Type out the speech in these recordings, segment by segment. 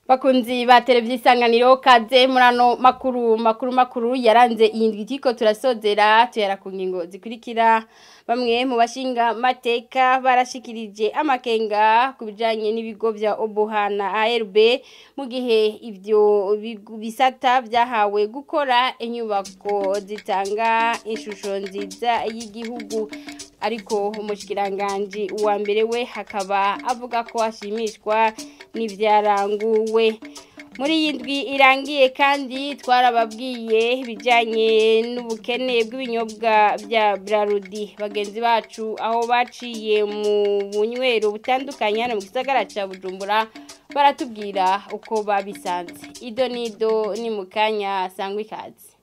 Bakunzi ba televiziyo Isanganiro, kaze murano makuru makuru makuru yaranze iyi ndwi turiko turasozera. Tuyara ku ngingo zikurikira: bamwe mu bashinga mateka barashikirije amakenga ku bijanye n'ibigo vya OBUHA na ARB, mu gihe ivyo bisata vyahawe gukora inyubako zitanga ishusho nziza y'igihugu, ariko umushikiranganji wa mbere we hakaba avuga ko ashimishwa n'ivyaranguwe muri iyi ndwi irangiye. Kandi twarababwiye ibijyanye n'ubukene bw'ibinyobwa bya Brarudi. Bagenzi bacu aho baciye mu bunywero butandukanye hano mu gisagara cya Bujumbura baratubwira uko babisanze. Ido nido ni mu kanya, sangwa ikaze.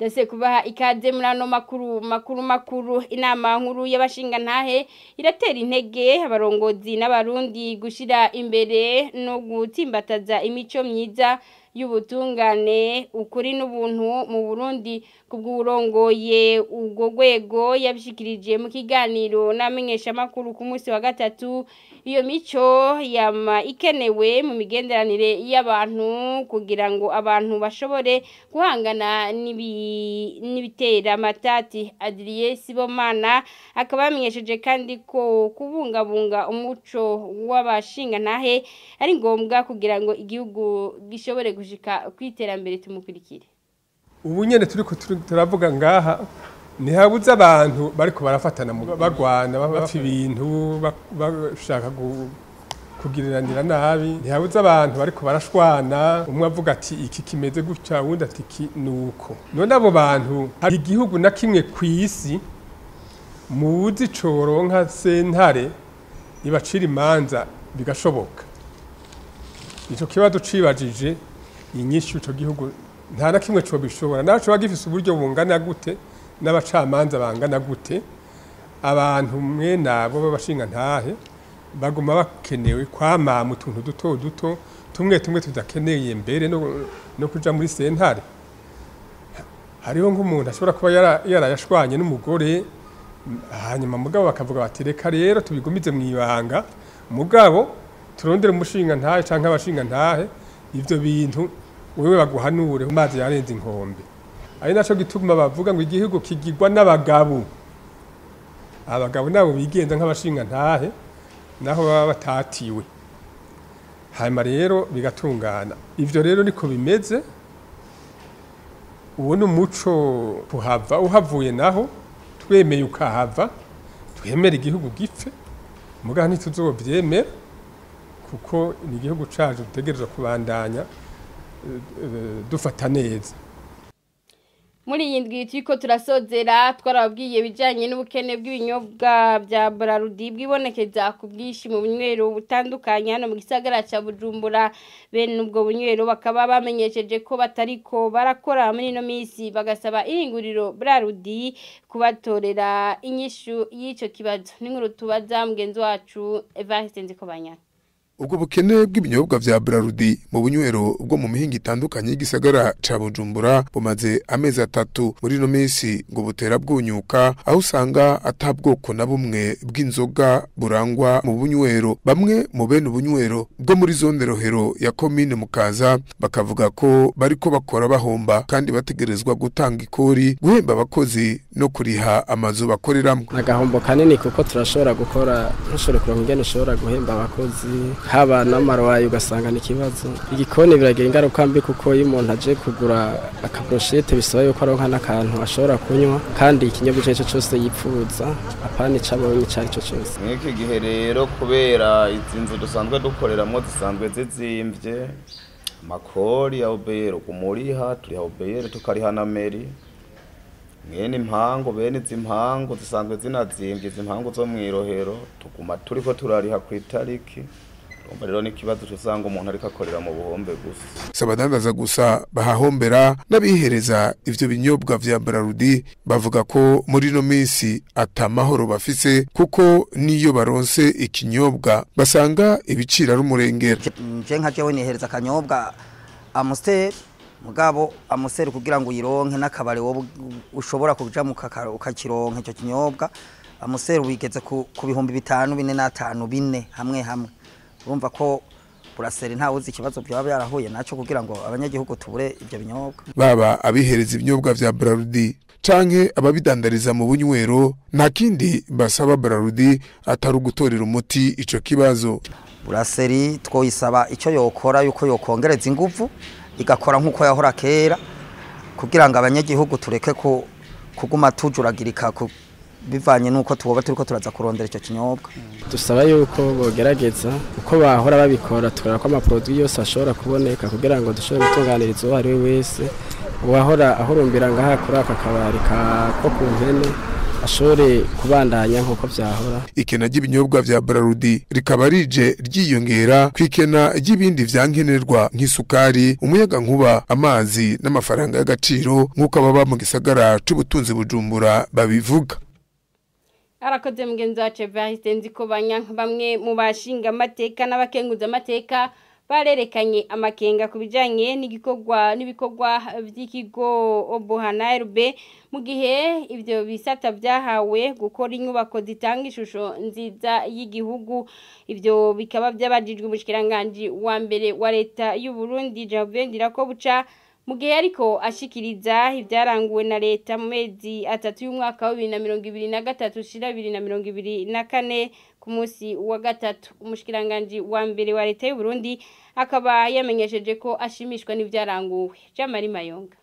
Dase kubaha ikaze muri ano makuru makuru makuru. Inama nkuru y'abashingantahe iratera intege abarongozi n'abarundi gushira imbere no gutsimbataza imico myiza y'ubutungane, ukuri n'ubuntu mu Burundi. Kubw'urongoye ubwo rwego, yabishikirije mu kiganiro n'amenyeshamakuru ku munsi wa gatatu, iyo mico yama ikenewe mu migenderanire y'abantu kugira ngo abantu bashobore guhangana n'ibitera amatati. Adrien Sibomana akaba yamenyesheje kandi ko kubungabunga umuco w'abashingantahe ari ngombwa kugira ngo igihugu gishobore gushika kw'iterambere. Tumukurikire. Ubu nyene turiko turavuga ngaha, ntihabuze abantu bariko barafatana, bagwana, bapfa ibintu, bashaka kugiriranira nabi. Ntihabuze abantu bariko barashwana, umwe avuga ati iki kimeze gutya, uwundi ati iki nuko. None abo bantu, hari igihugu na kimwe kw'isi muzi coronka sentare ibacira imanza bigashoboka? Ico kibazo cibajije inyishu, ico gihugu nta na kimwe cobishobora, naco coba gifise uburyo bungana gute n'abacamanza bangana gute. Abantu mwe nabo b'abashinga ntahe baguma bakenewe kwamama utuntu duto duto tumwe tumwe tudakeneye mbere no kuja muri sentare. Hariho nk'umuntu ashobora kuba yarayashwanye n'umugore, hanyuma mugabo bakavuga bati reka rero tubigumize mu ibanga, mugabo turondere umushinga ntahe canke abashinga ntahe, ivyo bintu wewe baguhanure, amazi yarenze inkombe. Ari naco gituma bavuga ngo igihugu kigirwa n'abagabo. Abagabo nabo bigenza nk'abashinga ntahe naho baba batatiwe, hanyuma rero bigatungana. Ivyo rero niko bimeze. Uwo ni umuco. Kuhava uhavuye naho twemeye ukahava, twemera igihugu gipfe, mugaha ntituzovyemera, kuko ni igihugu cacu dutegerezwa kubandanya dufata neza. Muri iyi ndwi turiko turasozera, twarababwiye ibijanye n'ubukene bw'ibinyobwa bya Brarudi bwibonekeza ku bwinshi mu bunywero butandukanye hano mu gisagara ca Bujumbura. Bene ubwo bunywero bakaba bamenyesheje ko batariko barakora muri ino misi, bagasaba ihinguriro Brarudi kubatorera inyishu y'ico kibazo. N'inkuru tubaza mugenzi wacu Evariste Nzikobanya. Ubwo bukene bw'ibinyobwa vya Brarudi mu bunywero bwo mu mihingo itandukanye y'igisagara ca Bujumbura bumaze amezi 3. Muri no minsi ngo butera bwunyuka, aho usanga atabwoko na bumwe bw'inzoga burangwa mu bunywero. Bamwe mu bene ubunywero bwo muri zone Rohero ya komine Mukaza bakavuga ko bariko bakora bahomba, kandi bategerezwa gutanga ikori, guhemba abakozi no kuriha amazu bakoreramwo. Agahombo kanini, kuko turashobora gukora ntushobore kuronka ingene ushobora guhemba abakozi, haba n'amarowayi ugasanga ni ikibazo. Igikoni biragira ingaruka mbi, kuko iyo umuntu aje kugura akabroshete bisaba yuko aronka n'akantu ashobora kunywa, kandi ikinyobwa icyo aricyo cyose yipfuza, apana icabonye icyo aricyo cyose. Mw'iki gihe rero, kubera izi nzu dusanzwe dukoreramwo zisanzwe zizimvye, amakori ya OBR kumuriha, turiha OBR, tukariha na mairie. Mwene impangu, bene izi mpangu zisanzwe zinazimvye, izi mpangu zo mw'irohero tuguma turiko turariha kw'itariki. Urumva rero n'ikibazo, usanga umuntu ariko akorera mu buhombe gusa. Si abadandaza gusa bahahombera, n'abihereza ivyo binyobwa vya Brarudi bavuga ko muri ino minsi atamahoro bafise, kuko niyo baronse ikinyobwa basanga ibiciro ari umurengera. Nje nka jewe nihereza akanyobwa Amstel. Mugabo Amstel kugira ngo uyironke n'akabare wowe ushobora kuja mu ukakironka icyo kinyobwa, Amstel wigeze ku 5,000 4,5 4 hamwe hamwe. Urumva ko brasserie ntawe uzi ikibazo byaba byarahuye naco kugira ngo abanyagihugu tubure ibyo binyobwa. Baba abihereza ibinyobwa vya Brarudi canke ababidandariza mu bunywero, nta kindi basaba Brarudi atari ugutorera umuti ico kibazo. Brasserie twoyisaba ico yokora yuko yokongereza inguvu igakora nkuko yahora kera, kugira ngo abanyagihugu tureke kuguma tujuragirika bivanye nuko tuboba turiko turaza kurondera ico kinyobwa. Dusaba yuko bogerageza uko bahora babikora, tukora ko amaproduit yose ashobora kuboneka kugira ngo dushobore gutunganiriza uwo ari we wese uwahora ahurumbira ngaha kuri aka kabari ko ku mpene ashobore kubandanya nkuko vyahora. Ikena ry'ibinyobwa vya Brarudi rikaba rije ryiyongera kwikena ry'ibindi vyankenerwa nk'isukari, umuyaga nkuba, amazi n'amafaranga y'agaciro nkuko ababa mu gisagara c'ubutunzi Bujumbura babivuga. Arakoze mugenzi wacu Evariste Nzikobanya. Bamwe mu bashinga amateka n'abakenguza amateka barerekanye amakenga ku bijanye n'igikorwa n'ibikorwa vy'ikigo Obuha na ARB, mu gihe ivyo bisata vyahawe gukora inyubako zitanga ishusho nziza y'igihugu. Ivyo bikaba vyabajijwe umushikiranganje wa mbere wa leta y'u Burundi Gervais Ndirakobuca, mu gihe ariko ashikiriza ivyaranguwe na leta mu mezi atatu y'umwaka wa 2023 ushira 2024 ku munsi wa gatatu. Umushikiranganje wa mbere wa leta y'u Burundi akaba yamenyesheje ko ashimishwa n'ivyaranguwe. Jean Marie Mayonga.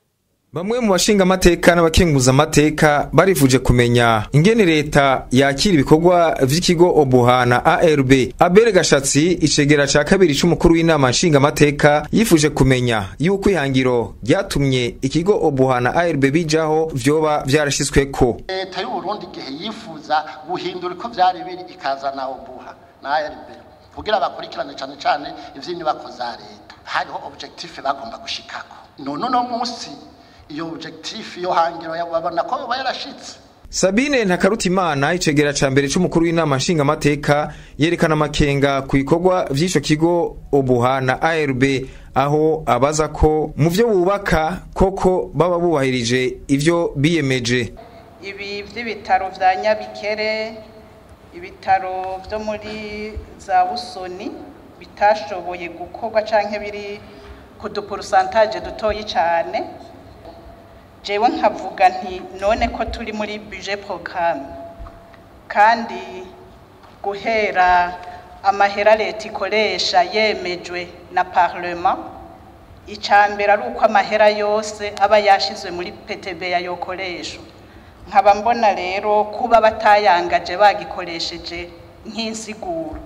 Bamwe mu bashinga amateka n'abakenguza amateka barifuje kumenya ingene leta yakira ibikorwa vy'ikigo Obuha na ARB. Abel Gashatsi, icegera ca kabiri c'umukuru w'inama nshinga amateka, yifuje kumenya yuko ihangiro ryatumye ikigo Obuha na ARB bijaho vyoba vyarashitsweko. Leta y'u Burundi gihe yifuza guhindura uko vyari biri ikazana Obuha na ARB kugira bakurikirane cane cane ivy'inyubako za leta, hariho objectif bagomba gushikako. None no munsi iyo objectif yo hangiro yababona ko bayarashitse. Sabine Ntakarutimana, icegera ca mbere c'umukuru w'inama nshinga amateka, yerekana amakenga ku bikorwa vy'ico kigo Obuha na ARB, aho abaza ko mu vyo bubaka koko baba bubahirije ivyo biyemeje. Ibi vy'ibitaro vya Nyabikere, ibitaro vyo muri za Busoni bitashoboye gukorwa canke biri ku duporusantaje dutoyi cane. Jewe nkavuga nti none ko turi muri budget programme kandi guhera amahera leta ikoresha yemejwe na parlement, icambere ari uko amahera yose aba yashizwe muri PTB yayokoreshwa. Nkaba mbona rero kuba batayangaje bagikoresheje nk'insiguro,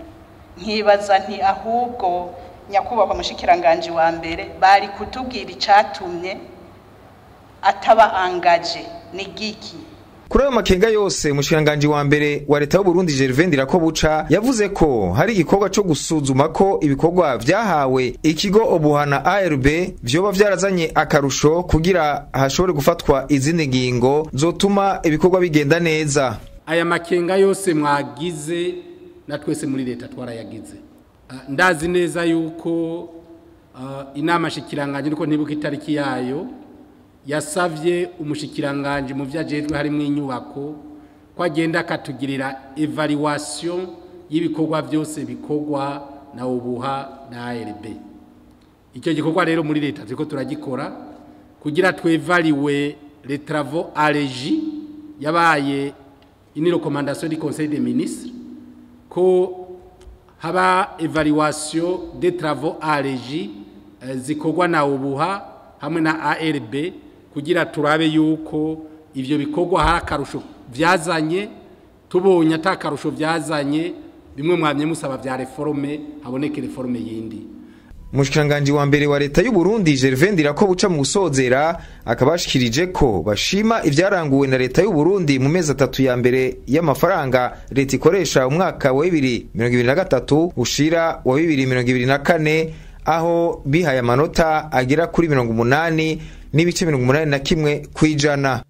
nkibaza nti ahubwo nyakubahwa mushikiranganje wa mbere bari kutubwira icatumye ataba angaje ni giki. Kuri ayo makenga yose, umushikiranganje wa mbere wa leta y'u Burundi Gervais Ndirakobuca yavuze ko hari igikorwa co gusuzuma ko ibikorwa vyahawe ikigo Obuha na ARB vyoba vyarazanye akarusho kugira hashobore gufatwa izindi ngingo zotuma ibikorwa bigenda neza. Aya makenga yose mwagize na twese muri leta twarayagize. Ndazi neza yuko inama shikiranganje niko ntibuka itariki yayo yasavye umushikiranganje mu vyajejwe harimo inyubako ko agenda akatugirira evaluation y'ibikorwa byose bikorwa na Obuha na ARB. Icyo gikorwa rero muri leta turiko turagikora kugira twevaliwe les travaux allégés, yabaye une recommandation du Conseil des ministres ko haba evaluation des travaux allégés zikorwa na Obuha hamwe na ARB kugira turabe yuko ivyo bikorwa hari akarusho vyazanye. Tubonye atakarusho vyazanye, bimwe mwamye musaba vya reforme, haboneke reforme yindi. Umushikiranganje wa mbere wa leta y'u Burundi Gervais Ndirakobuca mu gusozera akabashikirije ko bashima ivyaranguwe na leta y'u Burundi mu mezi atatu ya mbere y'amafaranga leta ikoresha umwaka wa 2023 ushira wa 2024, aho bihaye amanota agera kuri 80.81 kwijana.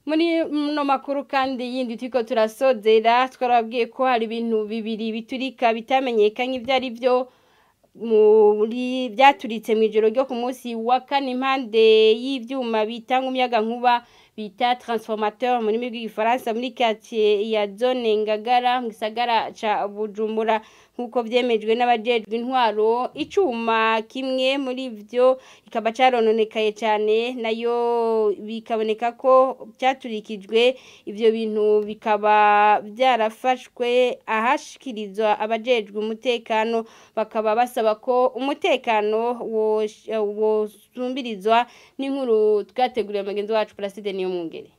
Muri no makuru kandi yindi turiko turasozera, twarabwiye ko hari ibintu bibiri biturika bitamenyekanye ivyo ari byo Muri byaturitse mu ijoro ryo ku munsi wa kane impande y'ivyuma bitanga umuyaga nkuba bita transformateur mu rurimi rw'igifaransa muri quartier ya zone Ngagara mu gisagara ca Bujumbura, nkuko vyemejwe n'abajejwe intwaro. Icuma kimwe muri vyo ikaba carononekaye cane, nayo bikaboneka ko cyaturikijwe. Ivyo bintu bikaba byarafashwe ahashikirizwa abajejwe umutekano, bakaba basaba ko umutekano wosumbirizwa. N'inkuru twateguriye mugenzi wacu Placide Niyomwungere.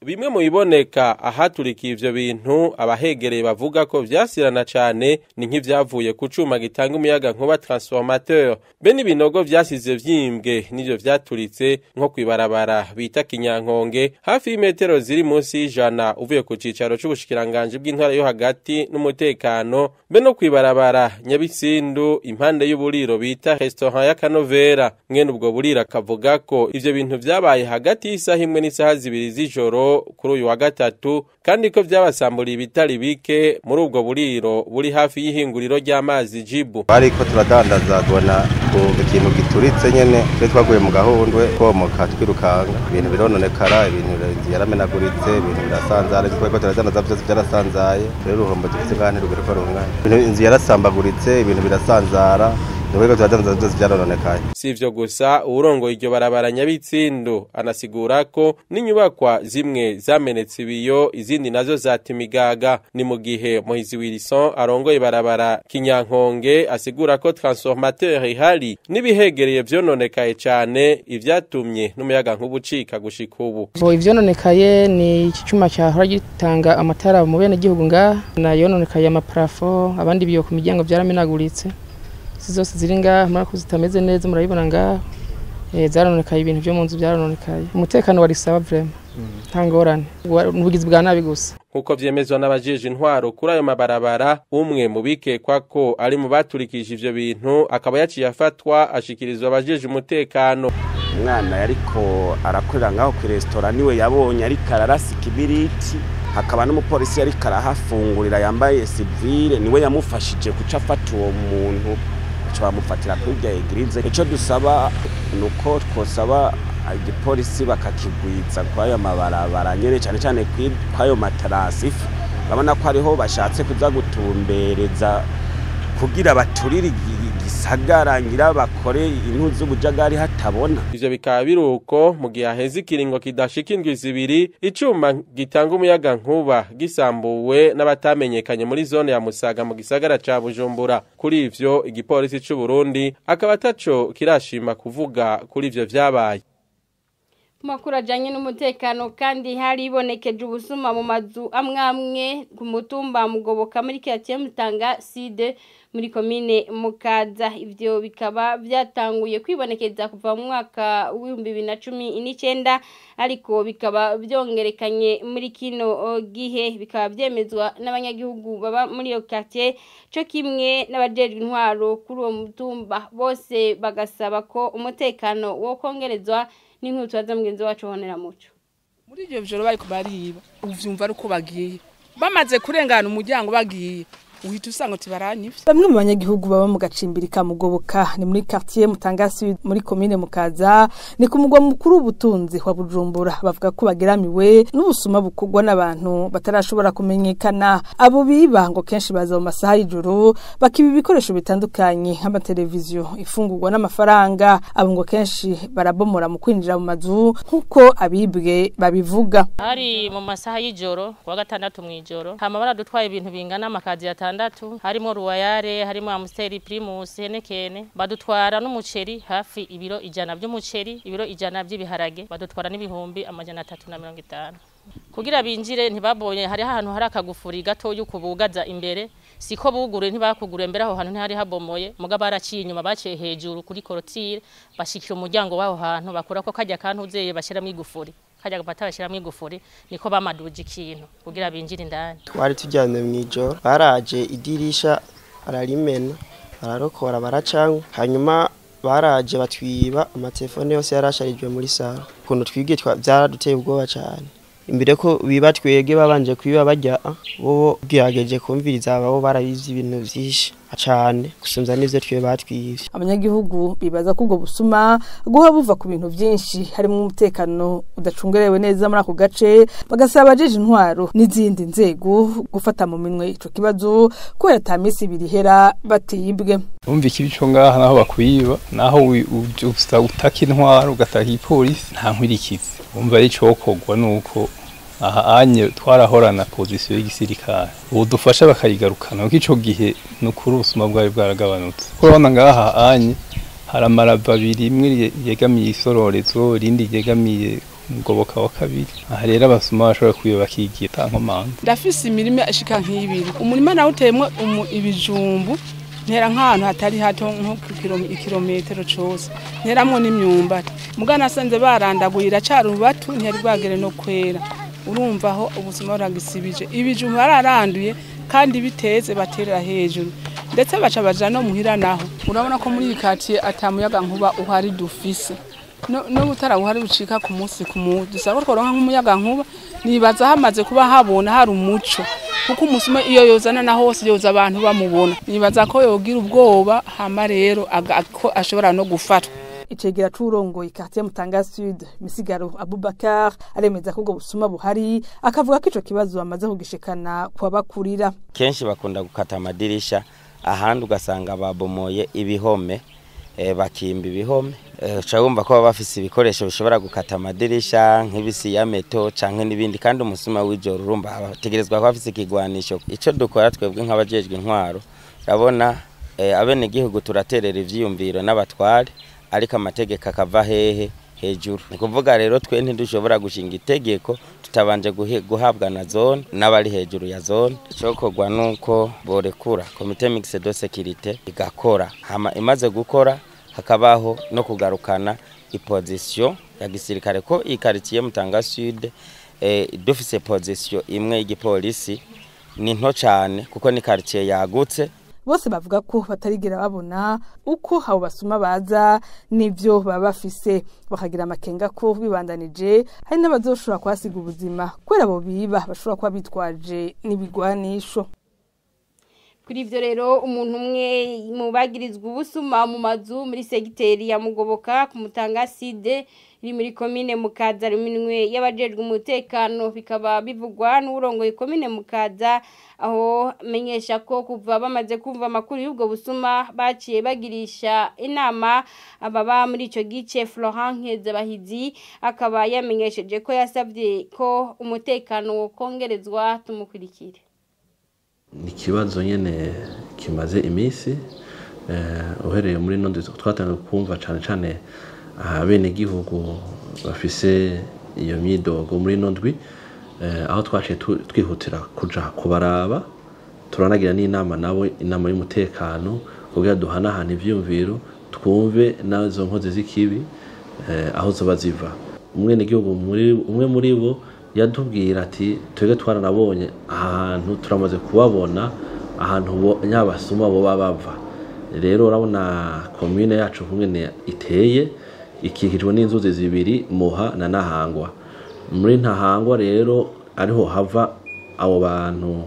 Bimwe mu biboneka ahaturikiye ivyo bintu, abahegereye bavuga ko vyasirana cane, ni nk'ivyavuye ku cuma gitanga umuyaga nkuba transformateur, be n'ibinogo vyasize vyimbwe n'ivyo vyaturitse, nko kwibarabara bita Kinyankonge, hafi y'imetero ziri munsi y'ijana uvuye ku cicaro c'ubushikiranganji bw'intwara yo hagati n'umutekano, be no kwibarabara Nyabisindu impande y'uburiro bita restaurant ya Kanovera. Mwene ubwo buriro akavuga ko ivyo bintu vyabaye hagati y'isaha 1 n'isaha 2 z'ijoro kuri uyu wa gatatu, kandi ko vyabasamburiye ibitari bike muri ubwo buriro buri hafi y'ihinguriro ry'amazi Jibu. Bariko turadandaza, tubona kumva ikintu gituritse nyene, twe twaguye mu gahundwe, twomoka twirukanga, ibintu birononekara, ibintu inzu yaramenaguritse, ibintu birasanzara, twariko turadandaza vyose vyarasanzaye. Rero uruhombo dufise ngaha ntirugire ko rungana. Inzu yarasambaguritse, ibintu birasanzara, nubwo turadandaza byose byarononekaye. Si ivyo gusa, uwurongoye iryo barabara Nyabitsindo anasigura ko n'inyubakwa zimwe zamenetse ibiyo, izindi nazo zatimigaga. Ni mu gihe Mohizi Wilson arongoye barabara Kinyankonge asigura ko transformateur ihari n'ibihegereye vyononekaye cane, ivyatumye n'umuyaga nkuba ucika gushika ubu. Bo ivyononekaye ni iki cuma cyahora gitanga amatara mu bene gihugu ngaha, na yononekaye amaplafond, abandi biyo ku miryango byaramenaguritse. Izi zose ziri ngaha murako zitameze neza, murabibona ngaha, zarononekaye, ibintu byo mu nzu byarononekaye. Umutekano wari sawa vraiment, nta ngorane, n'ubugizi bwa nabi gusa. Nkuko vyemezwa n'abajeje intwaro kuri ayo mabarabara, umwe mu bikekwa ko ari mu baturikije ivyo bintu akaba yaciye afatwa ashikirizwa abajeje umutekano. Umwana yariko arakorera ngaho ku restaurant niwe yabonye ariko ararasa ikibiriti, hakaba n'umupolisi yariko arahafungurira yambaye civile, niwe yamufashije guca afata uwo muntu, baca bamufatira kuri irya église. Ico dusaba nuko twosaba igipolisi bakakigwiza kw'ayo mabarabara nyene, cane cane kw'ayo matarasifu. Urabona ko hariho bashatse kuza gutumbereza kugira baturire igisagara, ngira bakore intu z'ubujagari hatabona. Ivyo bikaba biruko mu gihe haheze ikiringo kidashika indwi 2 icuma gitanga umuyaga nkuba gisambuwe n'abatamenyekanye muri zone ya Musaga mu gisagara ca Bujumbura. Kuri ivyo igipolisi c'u Burundi akaba ataco kirashima kuvuga kuri ivyo vyabaye. Makuru ajanye n'umutekano kandi, haribonekeje ubusuma mu mazu amwamwe ku mutumba Mugoboka muri quartier Mutanga Sud muri komine Mukaza. Ivyo bikaba byatanguye kwibonekeza kuva mu mwaka w'2019, ariko bikaba byongerekanye muri kino gihe. Bikaba byemezwa n'abanyagihugu baba muri iyo quartier co kimwe n'abajejwe intwaro kuri uwo mutumba, bose bagasaba ko umutekano wo kongerezwa. N'inkuru tubaza mugenzi wacu Honera Muco. Muri iryo joro bariko bariba, uvyumva ari uko bagiye bamaze kurengana umuryango, bagiye uhita usanga uti baranyivye. Bamwe mu banyagihugu baba mu gacimbiri ka Mugoboka, ni muri quartier Mutanga Sud muri komine Mukaza, ni ku mugwa mukuru w'ubutunzi wa Bujumbura, bavuga ko bageramiwe n'ubusuma bukorwa n'abantu batarashobora kumenyekana. Abo biba ngo kenshi baza mu masaha y'ijoro, bakiba ibikoresho bitandukanye nk'amateleviziyo, ifungurwa n'amafaranga. Abo ngo kenshi barabomora mu kwinjira mu mazu, nk'uko abibwe babivuga. Hari mu masaha y'ijoro kuwa gatandatu mw'ijoro, hama baradutwaye ibintu bingana amakazi 6, harimo Royale, harimo Amstel, Primus, Heineken, badutwara n'umuceri hafi ibiro 100 by'umuceri, ibiro 100 by'ibiharage, badutwara n'ibihumbi 350. Kugira binjire ntibabonye, hari ahantu hari akagufuri gato yukubugaza imbere, siko bugure ntibakugure mbere, aho hantu ntihari habomoye, muga baraciye inyuma, baciye hejuru kuri clôture, bashikira umuryango w'aho hantu, bakura ko kajya kantu uzeye bashiramwo igufuri, kajya gapata bashiramwo igufuri, niko bamaduje ikintu kugira binjire indani. Twari turyamye mw'ijoro, baraje idirisha ararimena, bararokora, baracanywa, hanyuma baraje batwiba amatelefone yose yarasharijwe muri salon. Ukuntu twibwe byaraduteye ubwoba cyane. Imbere ko biba twege babanje kwiba bajya, bo bwirageje kumviriza, abo barabivye ibintu vyinshi. cyane gusumvya n'ivyo twe batwivye. Abanyagihugu bibaza ko ubwo busuma guha buva ku bintu byinshi harimo umutekano udacungerewe neza muri ako gace, bagasaba abajeje intwaro n'izindi nzego gufata mu minwe ico kibazo kubera ata minsi ibiri ihera batibwe. Umva ikibi co ngaha naho bakwiba, naho utaka intwaro ugataka ipolisi nta nkwirikizi. Umva ari cokorwa nuko aha anye twarahorana position y'igisirikare ubudufasha bakayigarukana, kuko ico gihe nukuri ubusuma bwari bwaragabanutse. Urabona ngaha anye hari amarava abiri, imwe yegamiye isororezo, irindi yegamiye Mugoboka wa kabiri. Aha rero abasuma bashobora kwiba bakigira ata nkomanga. Ndafise imirima ishika nk'ibiri, umurima nawuteyemwo ibijumbu, ntera nk'ahantu hatari hato nko ikirometero cose, nteramwo n'imyumbati. Muga nasanze barandaguye iracari urubatu, ntiyari bwagere no kwera. Urumva aho ubuzima buragisibije, ibijumbu bararanduye kandi biteze baterera hejuru, ndetse baca baja no muhira naho. Urabona ko muri iyi quartier ata muyaga nkuba uhari dufise, no butara buhari bucika ku munsi ku munsi. Dusaba ko tworonka nk'umuyaga nkuba, nibaza hamaze kuba habona hari umuco, kuko umusuma iyo yozana na hose yoza abantu bamubona, nibaza ko yogira ubwoba, hama rero ko ashobora no gufatwa. Icegera c'uwurongoye quartier Mutanga Sud Misigaro Abubakar aremeza ko ubwo busuma buhari, akavuga ko ico kibazo bamaze kugishikana kwa bakurira. Kenshi bakunda gukata amadirisha, ahandi ugasanga babomoye ibihome, bakimba ibihome. Uca wumva ko baba bafise ibikoresho bishobora gukata amadirisha nk'ibisi ya meto canke n'ibindi, kandi umusuma w'ijoro urumva ategerezwa kuba afise ikigwanisho. Ico dukora twebwe nk'abajejwe intwaro, urabona abenegihugu turaterera ivyiyumviro n'abatware, ariko amategeko akava hehe? Hejuru. Ni kuvuga rero twe ntidushobora gushinga itegeko tutabanje guhabwa na zone n'abari hejuru ya zone. Icokorwa nuko borekura komite mixte de sécurité igakora, hama imaze gukora hakabaho no kugarukana iposition ya gisirikare, ko i quartier Mutanga Sud dufise position imwe y'igipolisi ni nto cane, kuko ni quartier yagutse. Bose bavuga ko batarigera babona uko abo basuma baza n'ivyo baba bafise, bakagira amakenga ko bibandanije hari n'abazoshobora kuhasiga ubuzima kubera abo biba bashobora kuba bitwaje n'ibigwanisho. Kuri ivyo rero umuntu umwe mu bagirizwa ubusuma mu mazu muri segiteri ya Mugoboka ku Mutanga Sud iri muri komine Mukaza ruminwe y'abajejwe umutekano, bikaba bivugwa n'urongoye komine Mukaza, aho menyesha ko kuva bamaze kumva amakuru y'ubwo busuma baciye bagirisha inama ababa muri ico gice. Florent Nkezabahizi akaba yamenyesheje ko yasavye ko umutekano wokongerezwa. Tumukurikire. Ni ikibazo nyene kimaze iminsi, uhereye muri none twatangiye kumva cane cane abenegihugu bafise iyo myidogo muri ino ndwi, aho twaciye twihutira kuja kubaraba, turanagira n'inama nabo, inama y'umutekano, kugira duhanahane ivyiyumviro, twumve nazo nkozi z'ikibi aho zoba ziva. Umwenegihugu umwe muri bo yatubwira ati twebwe twaranabonye ahantu, turamaze kubabona ahantu nyabasuma bo baba bava. Rero urabona komine yacu kumwe iteye, ikikijwe n'inzuzi zibiri, Muha na Ntahangwa. Muri Ntahangwa rero ariho hava abo bantu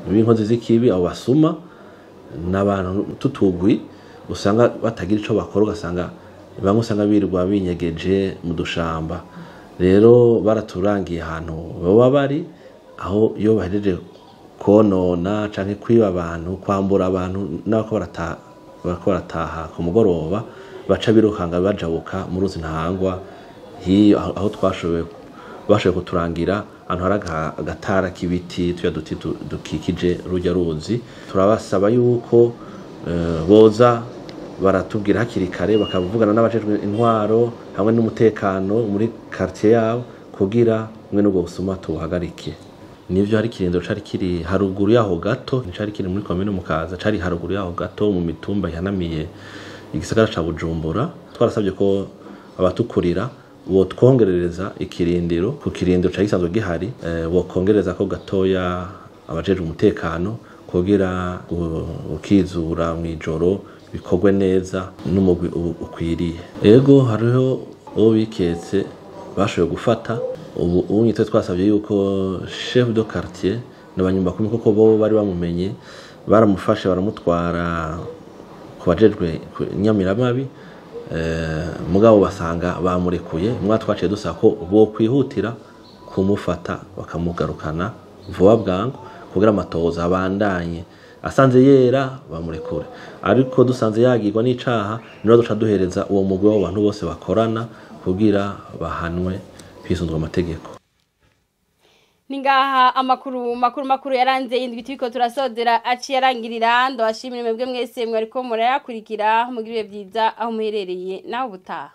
b'inkozi z'ikibi, abo basuma n'abantu tutugwi usanga batagira ico bakora, ugasanga bamwe usanga birirwa binyegeje mu dushamba. Rero baraturangiye ahantu baba bari, aho iyo bahejeje konona canke kwiba abantu, kwambura abantu, n'abako barataha ku mugoroba baca birukanga bajabuka mu ruzi Ntahangwa hiyo, aho twashoboye bashoboye kuturangira ahantu hari agatara k'ibiti, tuya duti dukikije rujya ruzi. Turabasaba yuko boza baratubwira hakiri kare, bakavugana n'abajejwe intwaro hamwe n'umutekano muri quartier yabo, kugira mwe n'ubwo busuma tubuhagarike. Nivyo hari ikirindiro cari kiri haruguru yaho gato, cari kiri muri komine Mukaza, cari haruguru yaho gato mu mitumba ihanamiye igisagara ca Bujumbura. Twarasabye ko abatukurira botwongerereza ikirindiro ku kirindiro cari gisanzwe gihari, bokongereza ko gatoya abajejwe umutekano, kugira ukizura mw'ijoro bikorwe neza n'umugwi ukwiriye. Ego hariho uwo biketse bashoboye gufata. Ubu ubu twasabye yuko chef de quartier n'abanyumba kumi, koko bo bari bamumenye, Baramufashe baramutwara ku bajejwe inyamiramabi, mugabo basanga bamurekuye. Mwa twaciye dusaba ko bo kwihutira kumufata bakamugarukana vuba bwangu kugira amatohoza abandanye. Asanze yera bamurekure, ariko dusanze yagirwa n'icaha niho duca duhereza uwo mugwi w'abantu bose bakorana kugira bahanwe hisunzwe amategeko. Ningaha amakuru makuru makuru yaranze indwi turiko turasozera aciye arangirira. Ndabashimire mwebwe mwese mwariko murayakurikira, mugirire byiza aho muherereye naho ubutaha.